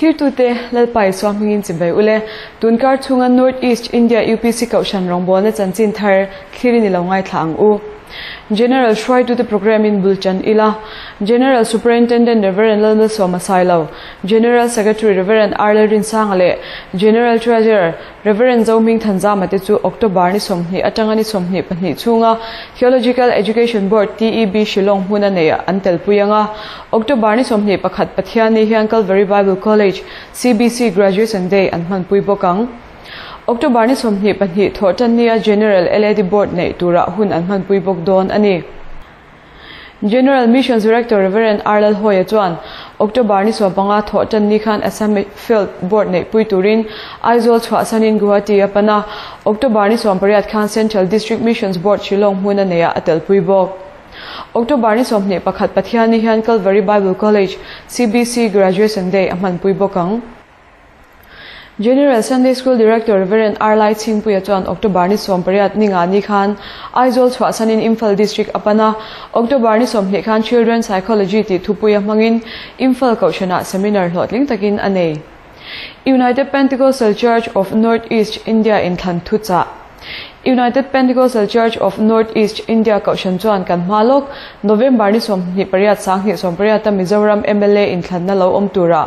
Thirtute Lalpa Isua hmingin chibai ule. Tunkar chhunga North East India UPC Kohhran rawngbawlna chanchin thar thlirin i lo ngaithla ang u. General hruaitute programme in bul chan ila. General Superintendent Rev. Lalmalsawma Sailo, General Secretary Rev. R Lalrinsanga leh General Treasurer Rev. Zohming Thanzama te chu October ni 20 atanga ni 22 chhunga Theological Education Board, TEB, Shillong hmuna neih an telpui ang a. October ni 21 Pathianni hian Calvary Bible College, CBC, Graduation Day an hmanpui bawk ang. October ni 22 Thawhtannia General LAD Board neih turah hun an hmanpui bawk dawn a ni. General Missions Director Rev. R. Lalhawia chuan October ni 15 Thawhtanni khan Assam Field Board neihpui turin Aizawl chhuahsanin Guwahati a pan a, October ni 18 khan Central District Missions Board Shillong hmuna neiah a telpui bawk. October ni 21 Pathianni hian Calvary Bible College, CBC, Graduation Day a hmanpui bawk ang. General Sunday School Director Rev. R. Lai Chhingpuia chuan October ni 18 ni nga ni khan Aizawl chhuahsanin Imphal District a pan a, October ni 20 khan Children Psychology tih thupuia hmangin Imphal Kohhranah seminar hlawhtling takin a nei. United Pentecostal Church of North East India inthlan thuchah. United Pentecostal Church of North East India Kohhran chuan kan hma lawk November ni 28 2018 a Mizoram mla inthlanna lo awm tura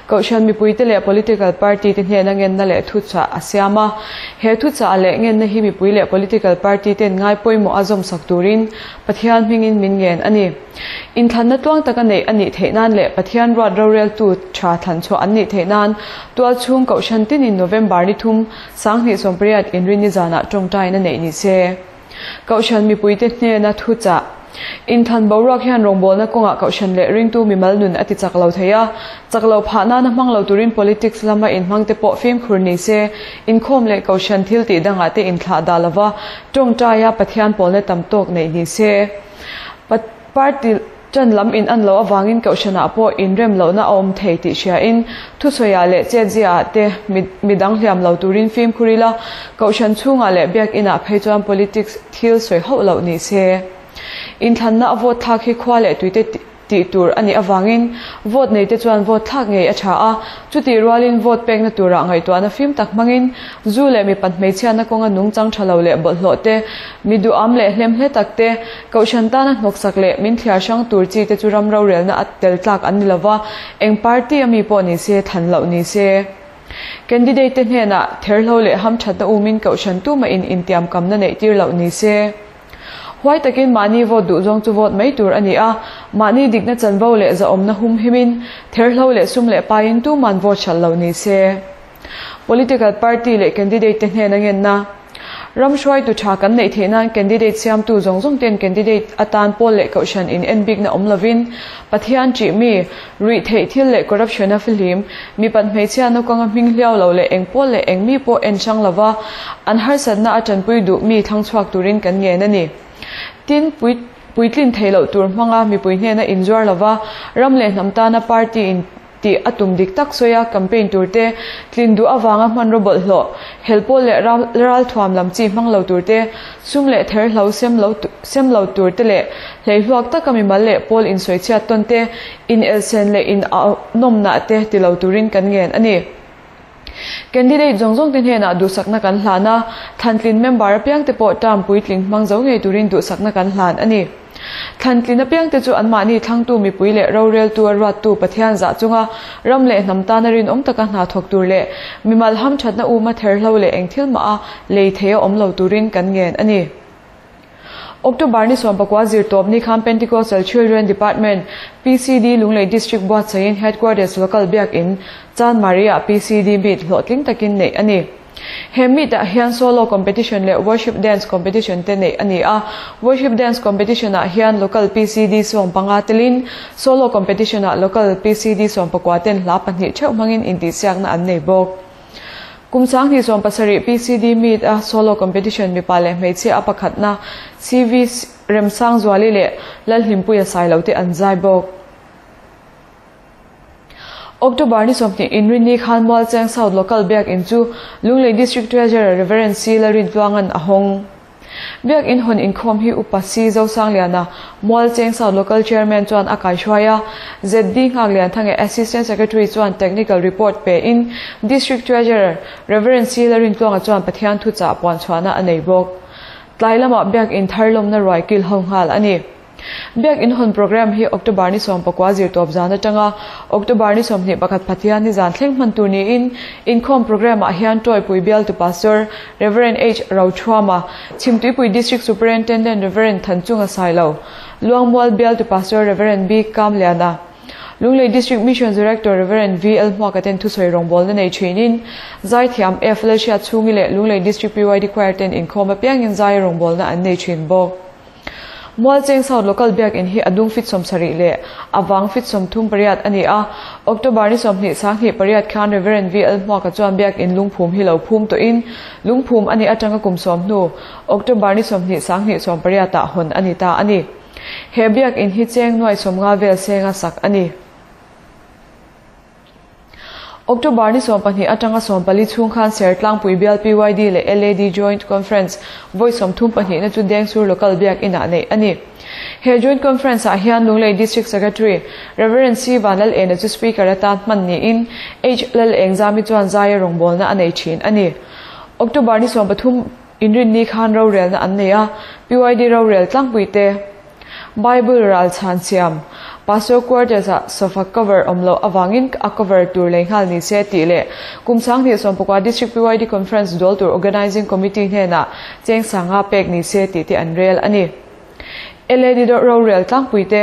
Kohhran mipuite leh political party te hnena ngenna leh thuchah a siam a. He thuchah leh ngenna hi mipui leh political party ten ngai pawimawh a zawmsak turin Pathian hmingin min ngen a ni. Inthlanna tluang taka neih a nih theih nan leh Pathian ruat roreltu tha thlan chhuah an nih theih nan tualchhung Kohhran tinin November ni thum 2018 inrinni zanah tawngtaina neih ni se. Kohhran mipuite hnena thuchah Inthlan boruak hian rawngbawlna kawngah Kohhran leh ringtu mimal nun a ti chak lo thei a, chak lo phah nana hmang lo turin politics lama inhmangte pawh fimkhur ni se, inkhawm leh Kohhran thil tih dangah te inthlah dah lova tawngtaia Pathian pawlna tam tawk neih ni se. Party ṭan lam in an loh avangin Kohhranah pawh inrem lohna a awm thei tih hriain thusawiah leh chetziaah te midang hliam lo turin fimkhur ila, Kohhran chhungah leh biakinah phei chuan politics thil sawi hauh loh ni se. Inthlanna a vote thlak hi khua leh tuite tih tur a nih avangin vote neite chuan vote thlak ngei a tha a, chutih rualin vote pekna turah ngaihtuahna fim tak hmangin zu leh mipat hmeichhiatna kawnga nungchang tha lo leh bawlhhlawh te, mi duham leh hlemhle tak te, kohhran tana hnawksak leh min thliar hrang tur chi te chu ram rorelna a tel tlak an ni lova, eng party a mi pawh ni se, than loh ni se. Candidate te hnenah therhlo leh hamthatna umin kohhran tumahin intiamkamna neih tir loh ni se. Huai takin mahni vote duh zawng chu vote mai tur a ni a, mahni dikna chanvo leh zahawmna hum himin, therhlo leh sum leh paiin tuman vote hralh lo ni se. Political party leh candidate te hnena ngenna Ram hruaitu tha kan neih theih nan candidate siamtu zawng zawng ten candidate atan pawl leh kohhran in en bikna awm lovin Pathian ṭih mi, ruih theih thil leh corruption a fihlim, mipat hmeichhia naupanga hming hliau lo leh eng pawl leh eng mi pawh en hrang lova an harsatna a ṭanpui duh mi thlang chhuak turin kan ngen a ni. Tin, puitlin theih loh tur hmanga mipui hnena inzuar lova ram leh hnam tana party in tih a tum dik tak sawi a, campaign tur te, tlin duh avanga hmanraw bawlhhlawh, helpawl leh ralthuam lam chi hmang lo tur te, sum leh therhlo sem lo sem lo tur te leh hleihluak taka mimal leh pawl insawichhiat tawn te, in elsen leh in nawmnah te ti lo turin kan ngen a ni. Candidate zawng zawng te hnenah duhsakna kan hlan a, thlantlin member apiang te pawh term puitling hmang zo ngei turin duhsakna kan hlan a ni. Thlantlin apiang te chu anmahni thlangtu mipui leh roreltu a ruattu Pathian zah chunga ram leh hnam tana rinawm taka hna thawk tur leh mimal hamthatna uma therhlo leh eng thil mah a lei thei a awm lo turin kan ngen a ni. October ni 19 zirtawp ni khan Pentecostal Children Department, PCD, Lunglei District buatsaihin Headquarters Local Biakin Chanmari ah PCD meet hlawhtling takin neih a ni. He meet ah hian solo competition leh worship dance competition te neih a ni a. Worship dance competition ah hian local PCD 15 telin solo competition ah local PCD 19 ten hla pahnih theuh hmangin intihsiakna an nei bawk. Kum 2017 PCD meet a solo competition mipa leh hmeichhia a pakhatna CV Remsangzuali leh Lalhlimpuia Sailo te an zai bawk. October ni 20 inrinni khan Mualcheng South Local Biakin chu Lunglei District Treasurer Rev. C. Lalrintluanga'n a hawng. Biak In hawn inkhawm hi Upa C Zosangliana, Mualcheng South Local Chairman chuan a kaihruai a, ZD Nghaklianthange Assistant Secretary chuan Technical Report pe in District Treasurer Rev. C Lalrintluanga chuan Pathian thuchah puanchhuahna a nei bawk. Tlai lamah Biak In thar lawmna ruai kil ho nghal a ni. Biak In hawn programme hi October ni 19 zirtawp zan atanga October ni 21 Pathian ni zan thleng hman tur niin inkhawm programme ah hian Tawipui bialtu Pastor Rev. H. Rothuama, Chhimtuipui District Superintendent Rev. Thanchunga Sailo, Luangmual bialtu Pastor Rev. B. Kamliana, Lunglei District Missions Director Rev. V. L. Hmuaka ten thusawi rawngbawlna nei thinin Zaithiam F. Lalhriat chhungi leh Lunglei District PYD Choir ten inkhawm apiangin zai rawngbawlna an nei thin bawk. Mualcheng South Local Biakinn hi a dung fit 70 leh a vang fit 38 a ni a. October ni 20 28 khan Rev. VL Hmuaka chuan Biakinn lungphum hi lo phum tawhin lungphum a nih atanga kum sawm hnu October ni 20 20 18 ah hawn a ni ta a ni. He Biakinn hi cheng nuai 50 vel senga sak a ni. October ni 12 atanga 14 chhung khan Sertlangpui Bial PYD leh LAD Joint Conference vawi 32 na chu Dengsur Local Biak Inah neih a ni. He Joint Conference ah hian Lunglei District Secretary Rev. C Vanlal Ena chu Speaker atan hman niin H Lal Engzami chuan zaia rawngbawlna a nei thin a ni. October ni 13 inrinni khan rorelna an nei a, PYD rorel tlangpui te Bible ral chhan siam, Pastor quarters ah sofa cover awm loh avangin a cover tur lei nghal ni se tih leh kum 2019 District PYD Conference dawl tur Organising Committee hnenah cheng sanga pek ni se tih te an rel a ni. LAD rorel tlangpui te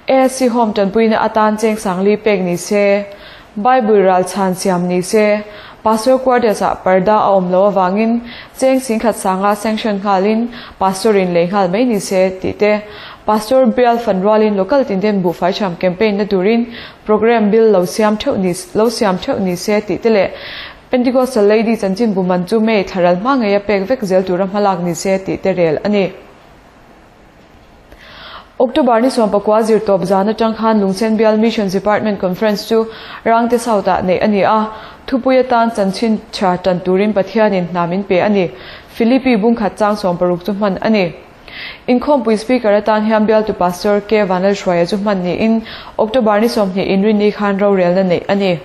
ASC Home tanpuina atan cheng sangli pek ni se, Bible ral chhan siam ni se, Pastor quarters ah parda a awm loh avangin cheng singkhat sanga sanction nghalin Pastor in lei nghal mai ni se tih te, Pastor bial fan rualin local tin ten buhfai tham campaign na turin program bill lo siam theuh ni lo siam theuh ni se tih te leh Pentecostal Lady chanchin bu man chu May thlaral hma ngei a pek vek zel tura hmalak ni se tih te rel a ni. October ni 19 zirtawp zan atang khan Lungsen Bial Missions Department Conference chu Rangte South ah neih a ni a, thupui atan chanchin tha tan turin Pathianin hna min pe a ni. Philippi bungkhat chang 60 chu hman a ni. Inkhawmpui Speaker atan hian bialtu Pastor K Vanlalhruaia chu hman niin October ni 20 inrinni khan rorelna neih a ni.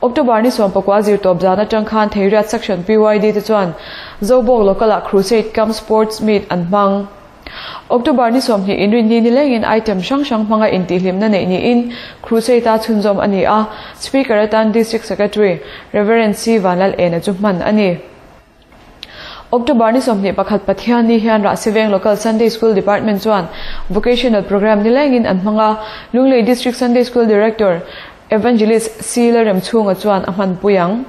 October ni 19 zirtawp zan atang khan Theiriat Section PYD te chuan Zobawk Local ah Crusade cum Sports Meet an hmang. October ni 20 inrinni ni lengin item hrang hrang hmanga intihhlimna neih niin Crusade a chhunzawm a ni a, Speaker atan District Secretary Rev. C Vanlal Ena chu hman a ni. October ni 21 Pathian ni hian Rahsiveng Local Sunday School Department chuan Vocational Program ni lengin an hmang a, Lunglei District Sunday School Director Evangelist C Lalremchhunga chuan a hman pui ang.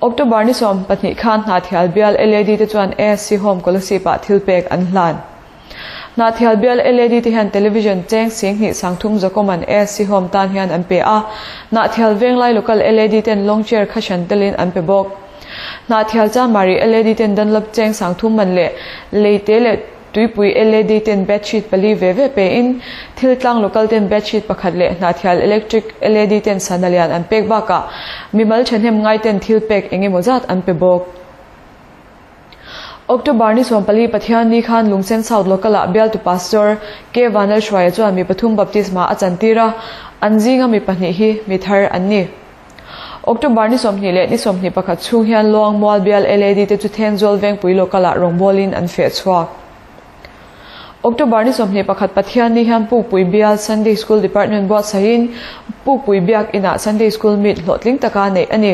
October ni 12 khan Hnathial Bial LAD te chuan ASC Home Kolasib ah thil pek an hlan. Hnathial Bial LAD te hian Television cheng sing hnih sangthum zakawm an ASC Home tan hian an pe a, Hnathial Venglai Local LAD ten long chair kha hran telin an pe bawk. Hnathial Chanmari LAD ten Dunlop cheng sangthum man leh leite leh tuipui LAD ten bedsheet pali ve ve pe in thil tlang local ten bedsheet pakhat leh Hnathial Electric LAD ten sana lian an pek bakah mimal thahnem ngai ten thil pek engemaw zat an pe bawk. October ni 14 Pathian ni khan Lungsen South Local ah bialtu Pastor K Vanlalhruaia chuan mi pathum baptisma a chantir a, an zinga mi pahnih hi mi thar an ni. October ni 20 leh ni 21 chhung hian Luang Mual Bial LAD te chu Thenzawl Vengpui Local ah rawngbawlin an feh chhuak. October ni 21 Pathian ni hian Pukpui Bial Sunday School Department buatsahin Pukpui Biak Inah Sunday School Meet hlawhtling taka neih a ni.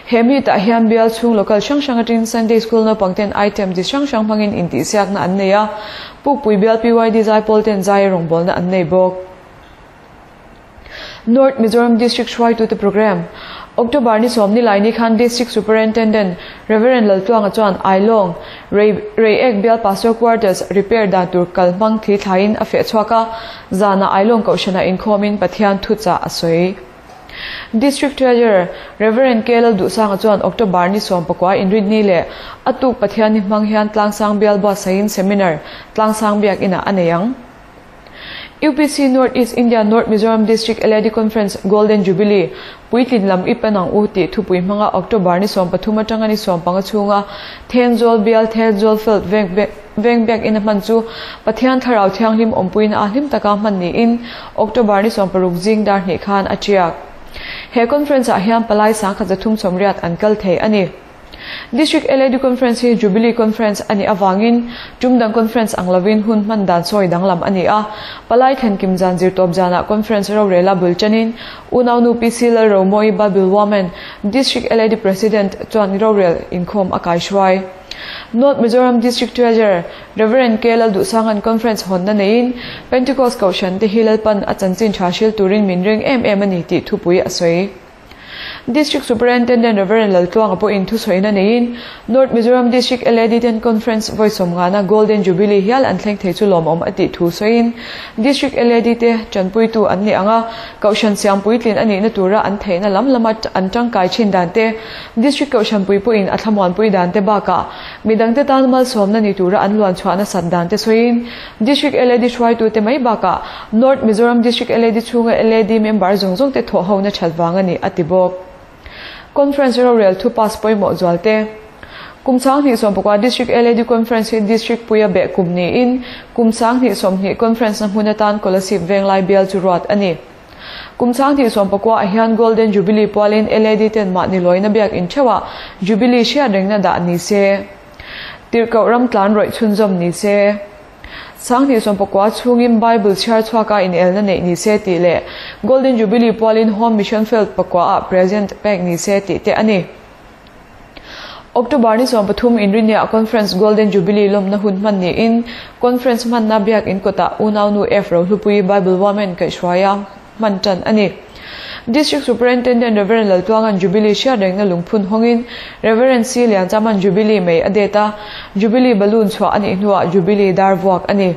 He meet ah hian bial chhung local hrang hrang atangin Sunday School naupang ten item chi hrang hrang hmangin intihsiakna an nei a, Pukpui Bial PYD zaipawl ten zai rawngbawlna an nei bawk. North Mizoram District hruaitute Programme October ni 10 lai ni khan District Superintendent Rev. Laltluanga chuan Ailawng, Reiek Bial Pastor Quarters repair dan tur kal hmang thli thlaiin a feh chhuak a, zanah Ailawng Kohhranah inkhawmin Pathian thuchah a sawi. District Treasurer Rev. K Lalduhsanga chuan October ni 19 inrinni leh a tuk Pathian ni hmang hian Tlangsang Bial buatsaihin Seminar Tlangsang Biak Inah a nei ang. UPC North East India North Mizoram District LAD Conference Golden Jubilee puitlin lam i pan ang u tih thupui hmanga October ni 13 atanga ni 15 chhunga Thenzawl bial Thenzawl Field veng veng biakinn a hman chu Pathian Thlarau Thianghlim awmpuiin a hlim taka hman niin October ni 16 zing dar hnih khan a tiak. He conference ah hian palai 1380 an kal thei a ni. District LAD Conference hi Jubilee Conference a nih avangin tum dang conference ang lovin hun hman dan sawi danglam a ni a. Palai thlen kim zan zirtawp zanah conference rorela bul chanin Unaunu PC Lalromawi Bible Woman, District LAD President chuan rorel inkhawm a kaihruai. North Mizoram District Treasurer Rev. K Lalduhsanga'n conference hawnna neiin Pentecost Kohhran te hi Lalpan a chanchin tha hril turin min ring em em a ni tih thupui a sawi. District Superintendent Rev. Laltluanga pawhin thusawiin a neiin North Mizoram District LAD ten Conference vawi sawmngana Golden Jubilee hial an thleng thei chu lawmawm a tih thu sawiin District LAD te tanpuitu an ni ang a, Kohhran siam puitlin a nihna tura an theihna lam lama an tangkai thin dan te, District Kohhran pui pawhin a thlamuanpui dan te bakah midangte tan malsawmna ni tura an luan chhuahna sat dan te sawiin District LAD hruaitute mai bakah North Mizoram District LAD chhunga LAD member zawng zawng te thawh hona that vang a ni a ti bawk. Conference rorel thu pass pawimawh zual te. Kum 2014 District LAD Conference hi District puia beh kum niin kum 2020 Conference na hmun atan Kolasib Venglai bial chu ruat a ni. Kum 2014 ah hian Golden Jubilee pualin LAD ten mahni lawina biak in theuhah Jubilee hriat rengna dah ni se. Tirhkoh ram tlan rawih chhunzawm ni se. 2014 chhungin Bible chhiar chhuaka in elna neih ni se tih leh Golden Jubilee pualin Home Mission Field pakua ah present pek ni se tih te a ni. October ni 13 inrinia Conference Golden Jubilee lawmna hun hman niin Conference hmanna biak in kawtah Unaunu F Rohlupui Bible Women kaihhruaia hman tan a ni. District Superintendent Rev. Laltluanga'n Jubilee hriat rengna lungphun hawngin Rev. C Lianchaman Jubilee mei a det a, Jubilee balloon chhuah a nih hnuah Jubilee dar vuak a ni.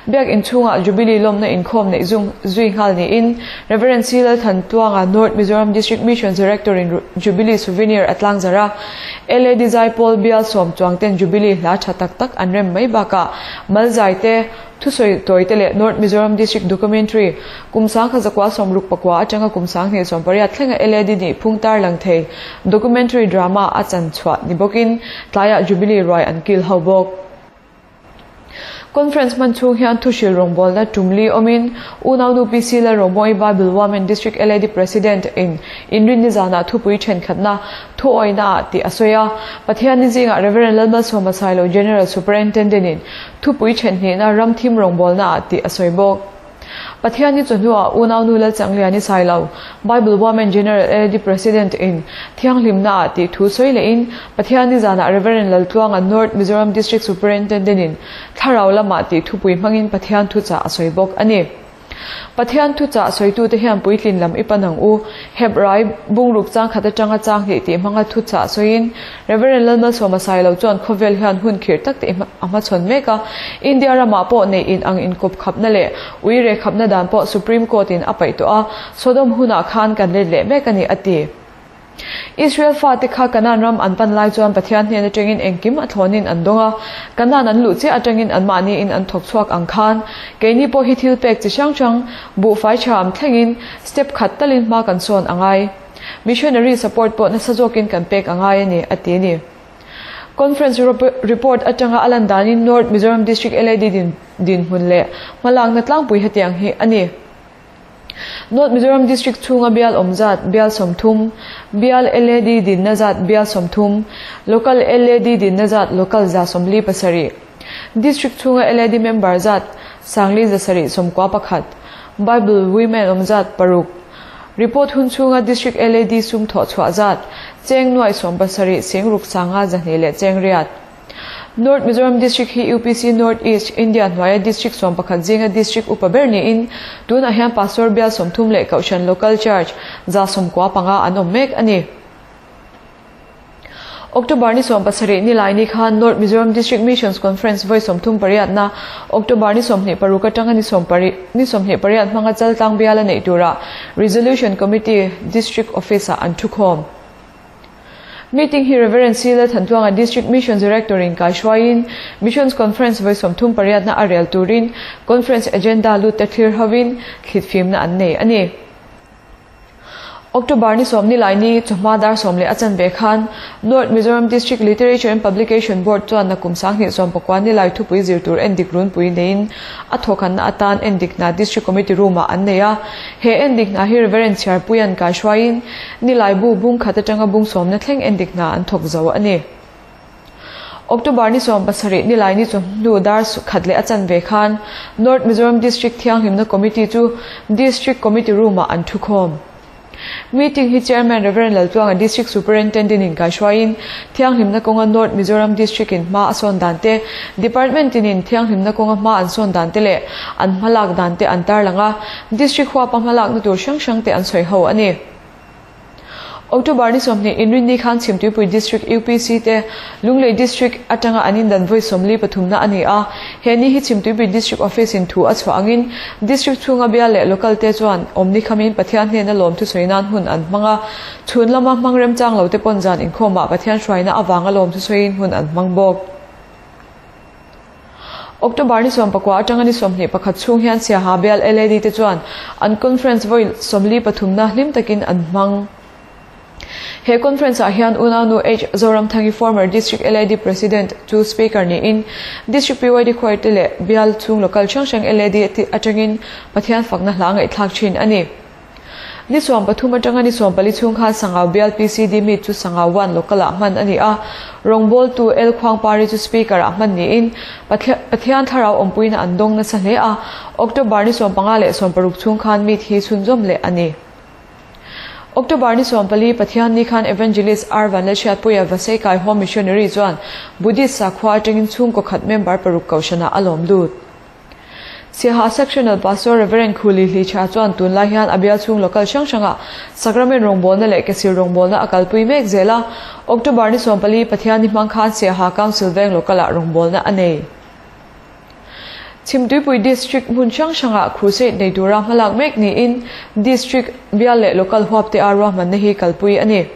Biak inchhungah Jubilee lawmna inkhawm neih zung zui nghal niin Rev. C Lalthantluanga North Mizoram District Missions Director in Jubilee Souvenir a tlang zar a, LAD Zaipawl bial sawm chuang ten Jubilee hla tha tak tak an rem mai bakah malzai te, Thusawi tawite leh North Mizoram District Documentary kum 1969 atanga kum 2018 thlenga LAD nih phung tarlang thei documentary drama a chan chhuah ni bawkin tlaiah Jubilee ruai an kil ho bawk. Conference hman chhung hian thuhril rawngbawlna tumli awmin Unaunu PC Lalromawi Bible Women District LAD President in inrinni zanah thupui thenkhatna thuawina ah tih a sawi a. Pathian ni zingah Rev. Lalmalsawma Sailo General Superintendent in Thupui thenhnihna ram thim rawngbawlna ah tih a sawi bawk. Pathian hi chawhnuah Unaunu Lalchanglian i Sailo, Bible Women General LAD President in thianghlimna ah tih thu sawi lehin Pathian ni zanah Rev. Laltluanga North Mizoram District Superintendent in thlarau lamah tih thupui hmangin Pathian thuchah a sawi bawk a ni. Pathian thuchah sawitute hian puitlin lam i pan ang u. Hebrai bungruk chang khat atanga chang hnih tih hmanga thuchah sawiin Rev. Lalmalsawma Sailo chuan khawvel hian hun khirh tak te a hmachhawn mek a. India ramah pawh neih in ang inkawp khapna leh ui reh khapna dan pawh Supreme Court in a paih tawh a, Sodom hunah khan kan let leh mek a ni a ti. Israel fate kha Kanaan ram an pan lai chuan Pathian hnen atangin engkim a thlawnin an dawng a, Kanaan an luh chiah atangin anmahniin an thawk chhuak ang khan keini pawh hi thil pek chi hrang hrang buhfai tha thlengin step khat talin hma kan sawn a ngai. Missionary support pawh nasa zawkin kan pek a ngai a ni, a ti a ni. Conference report atanga a lan danin North Mizoram District LAD dinhmun leh hmalakna tlangpui hetiang hi a ni. North Mizoram District chhunga bial awm zat bial 30, bial LAD dinna zat bial 30, local LAD dinna zat local 147, District chhunga LAD member zat 5,791, Bible Women awm zat 6, report hun chhunga District LAD sum thawh chhuah zat cheng nuai 17 singruk sanga 200 leh cheng riat. North Mizoram District hi UPC North East India hnuaia District 11 zinga District upa ber niin tunah hian Pastor bial 30 leh Kohhran Local Church 95 an awm mek a ni. October ni 17 ni lai ni khan North Mizoram District Missions Conference vawi 38 na October ni 26 atanga ni 28 hmanga chaltlang bial a neih tura Resolution Committee District Office ah an thukhawm. Meeting hi Rev. C. Lalthantluanga District Missions Director in kaihruaiin Missions Conference vawi 38 na a rel turin Conference Agenda lut te thlir hovin thlitfimna an nei a ni. October ni 10 ni chawhma dar 10 a chanve khan North Mizoram District Literature and Publication Board chuan nakum 2019 ni lai thupui zir tur endik runpui neiin a thawkhanna atan endik hna District Committee room ah an nei a. He endik hna hi Reverend Chhiarpuia'n kaihruaiin nilai bu bung khat atanga bung sawmna thleng endik hna an thawk zo a ni. October ni 17 nilai ni chawhnu dar 1 a chanve khan North Mizoram District Thianghlimna Committee chu District Committee room ah an thukhawm. Meeting hi Chairman Rev. Laltluanga District Superintendent in kaihruaiin Thianghlimna kawnga North Mizoram District in hma a sawn dan te, Department tinin Thianghlimna kawnga hma an sawn dan te leh an hmalak dan te an tarlang a, District huapa hmalakna tur hrang hrang te an sawi ho a ni. October ni 20 Inrinni khan Chhimtuipui District UPC te Lunglei District atanga an indan vawi 43 na a ni a. He ni hi Chhimtuipui District Office in thu a chhuah angin District chhunga bial leh local te chuan awmni khamin Pathian hnena lawm thusawi nan hun an hmang a. Chhun lama hmang remchang lo te pawn zan inkhawmah Pathian hruaina avanga lawm thusawiin hun an hmang bawk. October ni 19 atanga ni 21 chhung hian Siaha bial LAD te chuan an conference vawi 43 na hlim takin an hmang. He conference ah hian Unaunu H Zoramthangi former District LAD President chu speaker niin District PYD choir te leh bial chhung local hrang hrang LAD atangin Pathian fakna hla ngaihthlak thin a ni. Ni 13 atanga ni 14 chhung khan Sangau bial PCD meet chu Sangau 1 local ah hman a ni a. Rawngbawltu L Khuangpari chu speaker ah hman niin Pathian thlarau awmpuina an dawng nasa hle a. October ni 15 leh 16 chhung khan meet hi chhunzawm leh a ni. October ni 14 Pathian ni khan Evangelist R Vanlalhriatpuia Vaseikai Home Missionary chuan Buddhist sakhua atangin chhungkaw khat member paruk kohhranah a lawm lut. Siaha Sectional Pastor Reverend Khuli Hlicha chuan tunlai hian a bial chhung local hrang hrangah Sacrament rawngbawlna leh Kesir rawngbawlna a kalpui mek zel a. October ni 14 Pathian ni hmang khan Siaha Council veng local ah rawngbawlna a nei. Chhimtuipui District hmun hrang hrangah crusade nei tura hmalak mek niin District bial leh local huap te a ruahmanna hi kalpui a ni.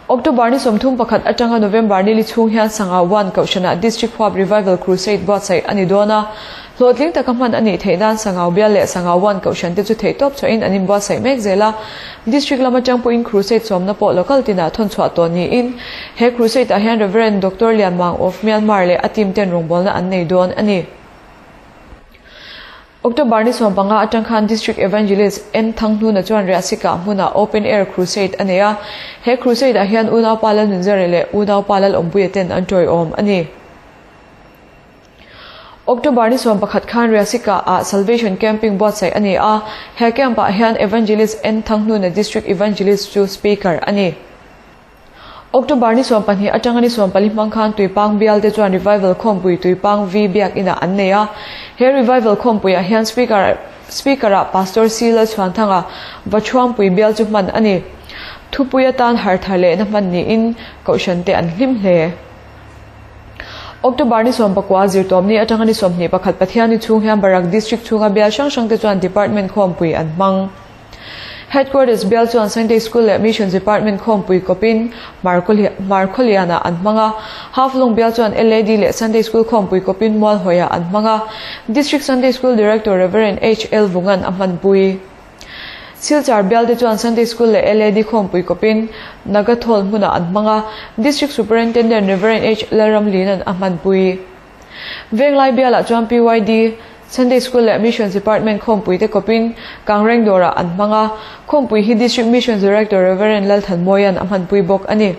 October ni 31 atanga November ni li chhung hian Sangau 1 kohhranah District huap Revival Crusade buatsaih a ni dawn a. Hlawhtling taka hman a nih theih nan Sangau bial leh Sangau 1 kohhran te chu theihtawp chhuahin an inbuatsaih mek zel a. District lam atang pawhin Crusade sawmna pawh local tinah thawn chhuah tawh niin he Crusade ah hian Reverend Doctor Lianmang of Myanmar leh a team ten rawngbawlna an nei dawn a ni. October ni 15 atang khan District Evangelist N Thanghnuna chuan Riahsika hmunah Open Air Crusade a nei a. He Crusade ah hian Unaupa Lalnunzare leh Unaupa Lalawmpuia ten an tawiawm a ni. October ni 11 khan Riahsika ah Salvation Camping buatsaih a ni a. He camp ah hian Evangelist N Thanghnuna District Evangelist chu speaker a ni. October ni 12 atanga ni 14 hmang khan Tuipang bial te chuan Revival khawmpui Tuipang V biak inah an nei a. He Revival khawmpuiah hian speaker speaker ah Pastor C Lalchhuanthanga Vachuangpui bial chu hman a ni. Thupui atan harthar lehna hman niin kohhran te an hlim hle. October ni 19 zirtawmni atanga ni 21 Pathian ni chhung hian Barak District chhunga bial hrang hrang te chuan Department khawmpui an hmang. Headquarters bial chuan Sunday School leh Missions Department khawmpui kawpin Markhawliana an hmang a. Halflong bial chuan LAD leh Sunday School khawmpui kawpin Mualhawia an hmang a. District Sunday School Director Reverend H L Vungan a hmanpui. Silchar bial te chuan Sunday School leh LAD khawmpui kawpin Nagathol hmunah an hmang a. District Superintendent Reverend H Lalramlinan a hmanpui. Venglai bialah chuan PYD, Sunday School leh Missions Department khawmpui te kawpin Kangreng dawrah an hmang a. Khawmpui hi District Missions Director Reverend Lalthanmawian a hmanpui bawk a ni.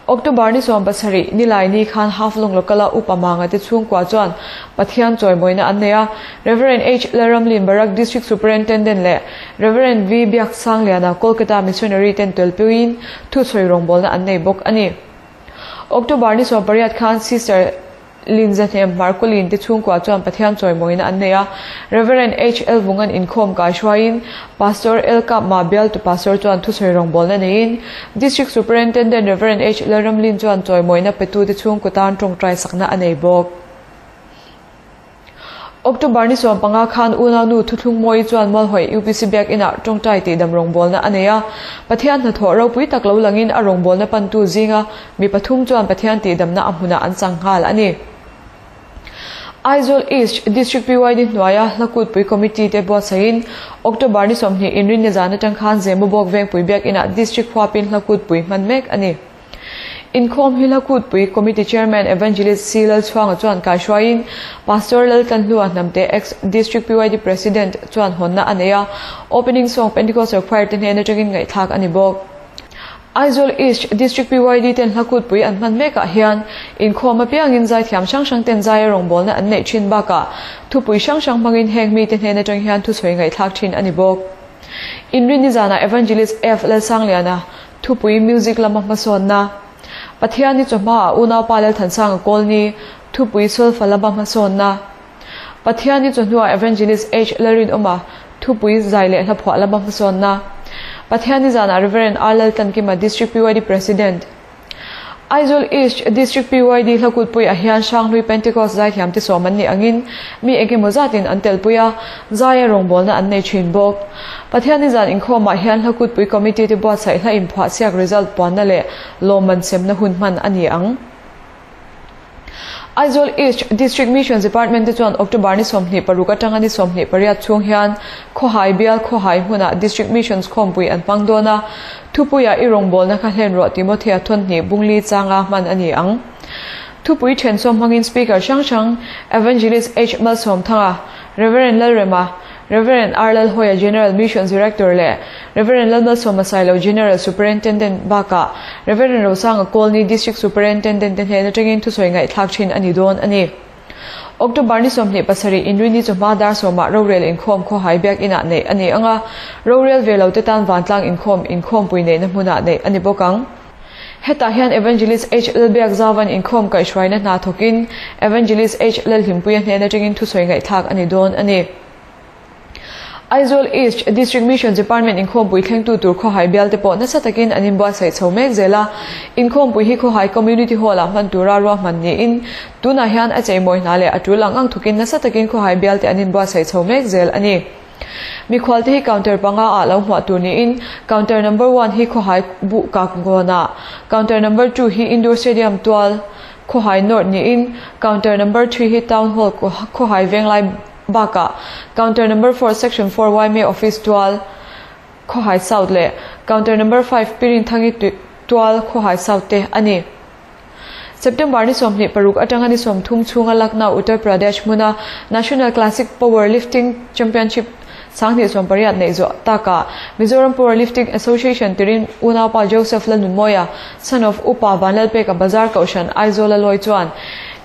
October ni 17 nilai ni khan Halflong local a upa manga te chhungkua chuan Pathian chawimawina an nei a. Reverend H Lalramlin Barak District Superintendent leh Reverend V Biaksangliana Kolkata Missionary ten telpuiin thusawi rawngbawlna an nei bawk a ni. October ni 18 khan Sister Linzahnem Markulin te chhungkua chuan Pathian chawimawina an nei a. Reverend H L Vungan inkhawm kaihruaiin Pastor L Kap Ma bial tu Pastor chuan thusawi rawngbawlna neiin District Superintendent Reverend H Lalramlin chuan chawimawina petu te chhungkaw tan tawngtai sakna a nei bawk. October ni 15 khan unaunu Thuthlung Mawii chuan Mualhawi UPC Biakinah tawngtai tihdam rawngbawlna a nei a. Pathian hnathawh ropui tak lo langin a rawngbawlna pantu zinga mi pathum chuan Pathian tihdamna a hmunah an chang nghal a ni. Aizawl East District PYD hnuaia Hlakutpui Committee te buatsaihin October ni 20 inrinni zan atang khan Zemabawk Vengpui Biakinah District huapin Hlakutpui hman mek a ni. Inkhawm hi Hlakutpui Committee Chairman Evangelist C Lalchhuanga chuan kaihruaiin Pastor Laltlanhlua Hnamte Ex District PYD President chuan hawnna a nei a, Opening Song Pentecostal Choir te hnen atangin ngaihthlak a ni bawk. Aizawl East District PYD ten Hlakutpui an hman mekah hian inkhawm apiangin zaithiam hrang hrang ten zaia rawngbawlna an neih thin bakah thupui hrang hrang hmangin heng mite hnen atang hian thusawi ngaihthlak thin a ni bawk. Inrinni zanah Evangelist F Lalsangliana Thupui Music lama hmasawnna, Pathianni chawhmaah unaupa Lalthansanga Kawlni, Thupui Solfa lama hmasawnna, Pathianni chawhnuah Evangelist H Lalrinawma, Thupui Zai leh Hlaphuah lama hmasawnna, Pathianni zanah Rev. R Laltlankima District PYD President, Aizawl East District PYD Hlakutpuiah hian Hranghlui Pentecost zaithiamte sawm an nih angin mi engemaw zatin an telpui a, zaia rawngbawlna an nei thin bawk. Pathianni zan inkhawmah hian Hlakutpui Committee te buatsaih hla inphuah siak result puanna leh lawmman semna hun hman a ni ang. Aizawl East District Missions Department te chuan October ni 26 atanga ni 28 chhung hian Khawhai bial Khawhai hmunah District Missions khawmpui an hmang dawn a, thupuiah i rawngbawlna kha hlen rawh Timothea thawnhnih bungli changa hman a ni ang. Thupui thensawm hmangin Speaker hrang hrang Evangelist H Malsawmthanga, Rev Lalrema, Rev. R Lalhawia General Missions Director leh Rev. Lalmalsawma Sailo General Superintendent bakah Rev. Rosanga Kawlni District Superintendent te hnen atangin thusawi ngaihthlak thin a ni dawn a ni. October ni 27 Inrini chawhma dar sawmah rorel inkhawm khawhai biakinah neih a ni ang a, rorel ve lo te tan vantlang inkhawm inkhawmpui neihna hmunah neih a ni bawk ang. Hetah hian Evangelist H Lalbiakzauvan inkhawm kaihhruaina hna thawkin Evangelist H Lalhlimpuia hnen atangin thusawi ngaihthlak a ni dawn a ni. Aizawl East District Missions Department inkhawmpui thlengtu tur khawhai bialte pawh nasa takin an inbuatsaih chho mek zel a. Inkhawmpui hi khawhai Community Hall-ah hman tura ruahman niin tunah hian a cheimawi hna leh a tul ang ang thukin nasa takin khawhai bialte an inbuatsaih chho mek zel a ni. Mikhualte hi counter panga ah lo hmuah tur niin counter number one hi khawhai buh kak ngawnah, counter number two hi Indoor Stadium tual khawhai North niin counter number three hi Town Hall khawhai Venglai Bakah, Counter Number Four Section Four YMA Office tual Khawhai South leh Counter Number Five Pirinthangi tual Khawhai South te a ni. September ni 26 atanga ni 30 chhunga Lucknow, Uttar Pradesh hmuna National Classic Powerlifting Championship 2018 neih zawh takah Mizoram Powerlifting Association tirin unaupa Joseph Lalnunmawia, son of Upa Vanlalpeka Bazar Kohhran Aizawl a lawi chuan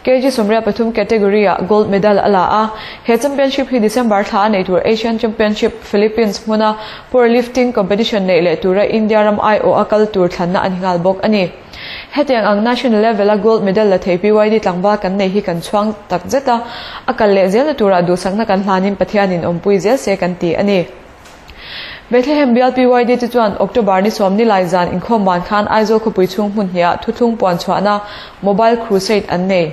KG 83 category-ah gold medal a la a. He championship hi December thla a neih tur Asian Championship Philippines hmuna powerlifting competition neih leh tura India ram aiawh a kal tur thlanna a ni nghal bawk a ni. Hetiang ang national level a gold medal la thei PYD tlangval kan nei hi kan chhuang tak zet a, a kal leh zelna turah duhsakna kan hlanin Pathianin awmpui zel se kan ti a ni. Bethlehem bial PYD te chuan October ni 10 nilai zan inkhawm ban khan Aizawl khawpui chhung hmun hniah thuthlung puan chhuahna Mobile Crusade an nei.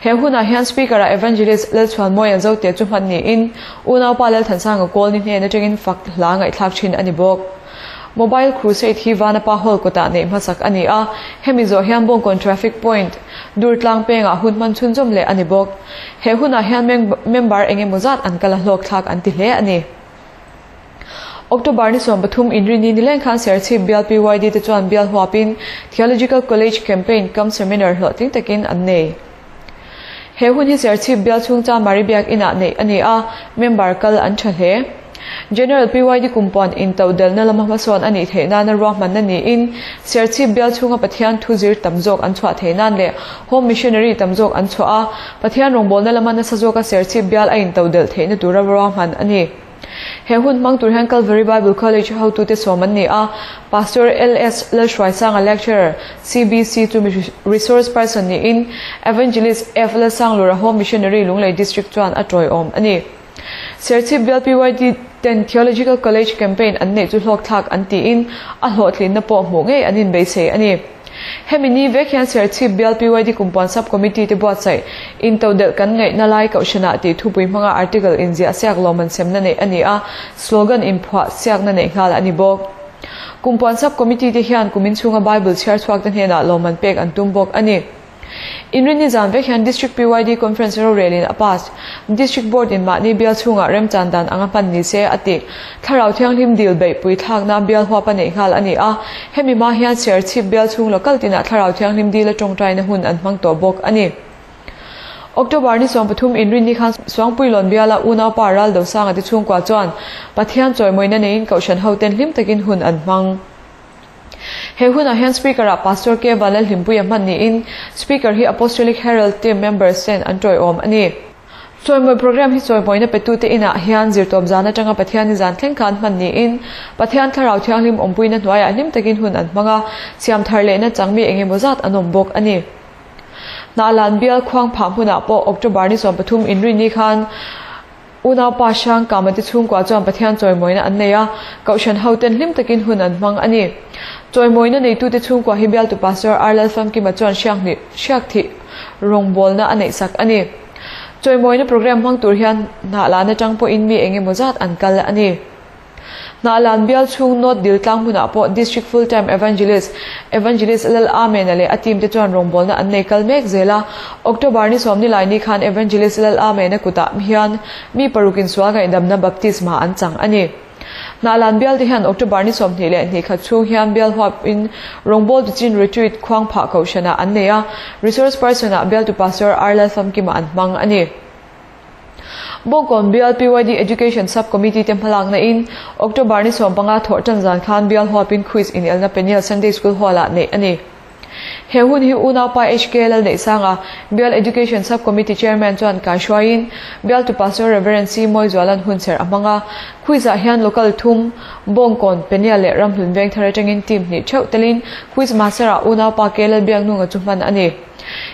He hunah hian Speaker-ah Evangelist Lalchhuanmawia Zote chu hman niin unaupa Lalthansanga Kawlni hnen atangin fak hla ngaihthlak thin a ni bawk. Mobile Crusade hi Vanapa Hall kawtah neih hmasak a ni a, hemi zawh hian Bawngkawn Traffic Point, Durtlang pengah hun hman chhunzawm leh a ni bawk. He hunah hian member eng emaw zat an kal a hlawk thlak an ti hle a ni. October ni 13 inrini nileng khan Serchhip bial PYD te chuan bial huapin Theological College Campaign cum Seminar hlawhtling takin an nei. He hun hi Serchhip bial chhungchang Mari Biak Inah neih a ni a, member kal an tha hle. General PYD kumpuan intodelna lama hmasawn a nih theih nana ruahmanna niin Serchhip bial chhunga Pathian thu zir tam zawk an chhuah theih nan leh Home Missionary tam zawk an chhuah a, Pathian rawngbawlna lama nasa zawka Serchhip bial a intodelh theihna tura ruahman a ni. He hun hmang tur hian Calvary Bible College hotute sawm an ni a, Pastor LS Lalhruaisanga Lecturer, CBC chu Resource Person niin Evangelist F Lalsanglura Home Missionary Lunglei District chuan a tawiawm a ni. Serchhip bial PYD ten Theological College Campaign an neih chu hlawkthlak an tiin a hlawhtlinna pawh hmuh ngei an inbeisei a ni. Hemi ni vek hian Serchhip Bial PYD Kumpuan Sub Committee te buatsaih Intodelh kan ngaihna lai kohhranah tih thupui hmanga article inziah siak lawmman semna neih a ni a, slogan inphuah siakna neih nghal a ni bawk. Kumpuan Sub Committee te hian kumin chhunga Bible chhiar chhuakte hnenah lawmman pek an tum bawk a ni. Inrinni zan vek hian District PYD Conference rorelin a pass. District Board in mahni bial chhungah remchan dan anga hman ni se a ti. Thlarau Thianghlim dil beihpui thlakna bial huap a neih nghal a ni a, hemi hma hian Serchhip bial chhung local tinah Thlarau Thianghlim dila tawngtaina hun an hmang tawh bawk a ni. October ni 13 inrinni khan Suangpuilawn biala unaupa Ral Dosanga te chhungkua chuan Pathian chawimawina neiin Kohhran hoten hlim takin hun an hmang. He hunah hian Speaker-ah Pastor K. Vanlalhlimpuia hman niin Speaker hi Apostolic Herald team members ten an tawiawm a ni. Chawimawi programme hi chawimawina petute inah hian zirtawp zan atanga Pathianni zan thleng khan hman niin Pathian Thlarau Thianghlim awmpuina hnuaiah hlim takin hun an hmang a, siam thar lehna changmi eng emaw zat an awm bawk a ni. Hnahlan bial khuang phah hmunah pawh October ni 13 inrinni khan Unaupa hrang Kamate chhungkua chuan Pathian chawimawina an nei a, Kohhran hoten hlim takin hun an hmang a ni. Chawimawina neitute chhungkua hi bialtu Pastor R. Lalfamkima chuan hriak hriakthih rawngbawlna a neihsak a ni. Chawimawina programme hmang tur hian hnahlan atang pawhin mi eng emaw zat an kal a ni. Hnahlan bial chhung North Dil tlang hmunah pawh District Full Time Evangelist, Evangelist Lal Amena leh a team te chuan rawngbawlna an nei kal mek zel a. October ni sawmni lai ni khan Evangelist Lal Amena kutah hian mi paruk insual ngaihdamna baptisma an chang a ni. Hnahlan bial te hian October ni 22 khat chhung hian bial huapin rawngbawl tu chin retreat khuang phah kohhranah an nei a, resource person-ah bialtu Pastor R Lalfamkima an hmang a ni. Bawngkawn Bial PYD Education Sub Committee te hmalakna in October ni 15 thawh tan zan khan bial huapin quiz inelna Peniel Sunday School Hall ah neih a ni. He hun hi unaupa HK Lalneihsanga, Bial Education Sub Committee Chairman chuan kaihruaiin bialtu Pastor Rev. C Mawizuala'n hunserh a hmang a. Quiz ah hian local thum, Bawngkawn, Peniel leh Ramhlun Vengthar atangin team hnih theuh telin quiz master ah unaupa K Lalbiaknunga chu hman a ni.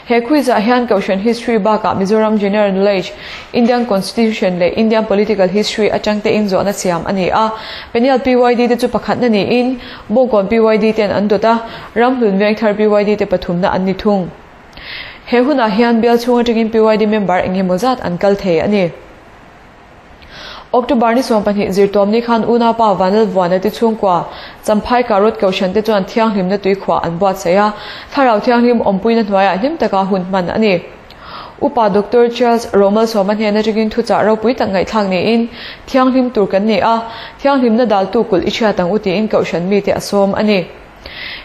He quiz ah hian Kohhran History bakah Mizoram General Knowledge, Indian Constitution leh Indian Political History atang te in zawhna siam a ni a. Peniel PYD te chu pakhatna niin Bawngkawn PYD ten an dawt a, Ramhlun Vengthar PYD te pathumna an ni thung. He hunah hian bial chhung atangin PYD member engemaw zat an kal thei a ni. October ni 12 zirtawmni khan unaupa Vanlalvuana te chhungkua Champhai Karot Kohhran te chuan thianghlimna tuikhuah an buatsaih a, thlarau thianghlim awmpuina hnuaiah hlim taka hun hman a ni. Upa Doctor Charles Romalsawma hnen atangin thuchah ropui tak ngaihthlak niin thianghlim tur kan ni a, thianghlimna daltu kulh i hriat ang u tiin Kohhran mite a sawm a ni.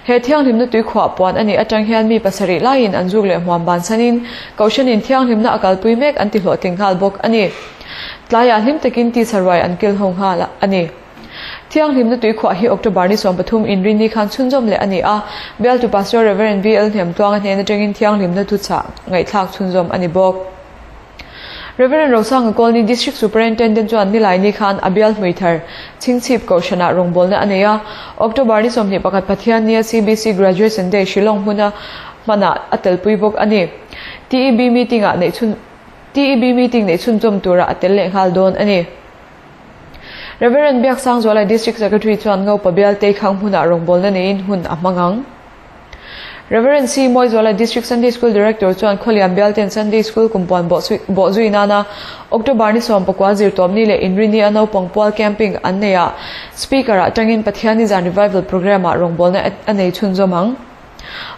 He thianghlimna tuikhuah puan a nih atang hian mi pasarih laiin an zuk leh hmuam bansanin Kohhranin thianghlimna a kalpui mek an ti hlawhtling nghal bawk a ni. Tlaiah hlim takin tisa ruai an kil ho nghal a ni. Thianghlimna tuikhuah hi October ni 13 inrinni khan chhunzawm leh a ni a, bialtu Pastor Rev. VL Hnemtluanga hnen atangin thianghlimna thuchah ngaihthlak chhunzawm a ni bawk. Rev. Rosanga Colony District Superintendent chuan Nilaini khan a bial hmui thar Chhingchhip Kohhranah rawngbawlna a nei a. October ni 21 Pathiannia CBC Graduation Day Shillong hmuna hmanah a telpui bawk a ni. TEB meeting-ah neih chhun TEB meeting neih chhunzawm turah a tel leh nghal dawn a ni. Rev. Biaksangzuala District Secretary chuan Ngopa bial Teikhang hmunah rawngbawlna neiin hun a hmang ang. Rev. C. Mawizuala District Sunday School Director chuan Khawlian bialten Sunday School kumpuan bawh zui nana October ni 19 zirtawmni leh inrini a naupang pual camping an nei a, Speaker ah tangin Pathianni zan Revival Programme ah rawngbawlna a nei chhunzawm ang.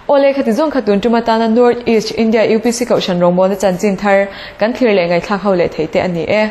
Aw le khati zawng kha tun tum atana North East India UPC Kohhran rawngbawlna chanchin thar kan thlir leh ngaihthlak ho leh theih te a ni e.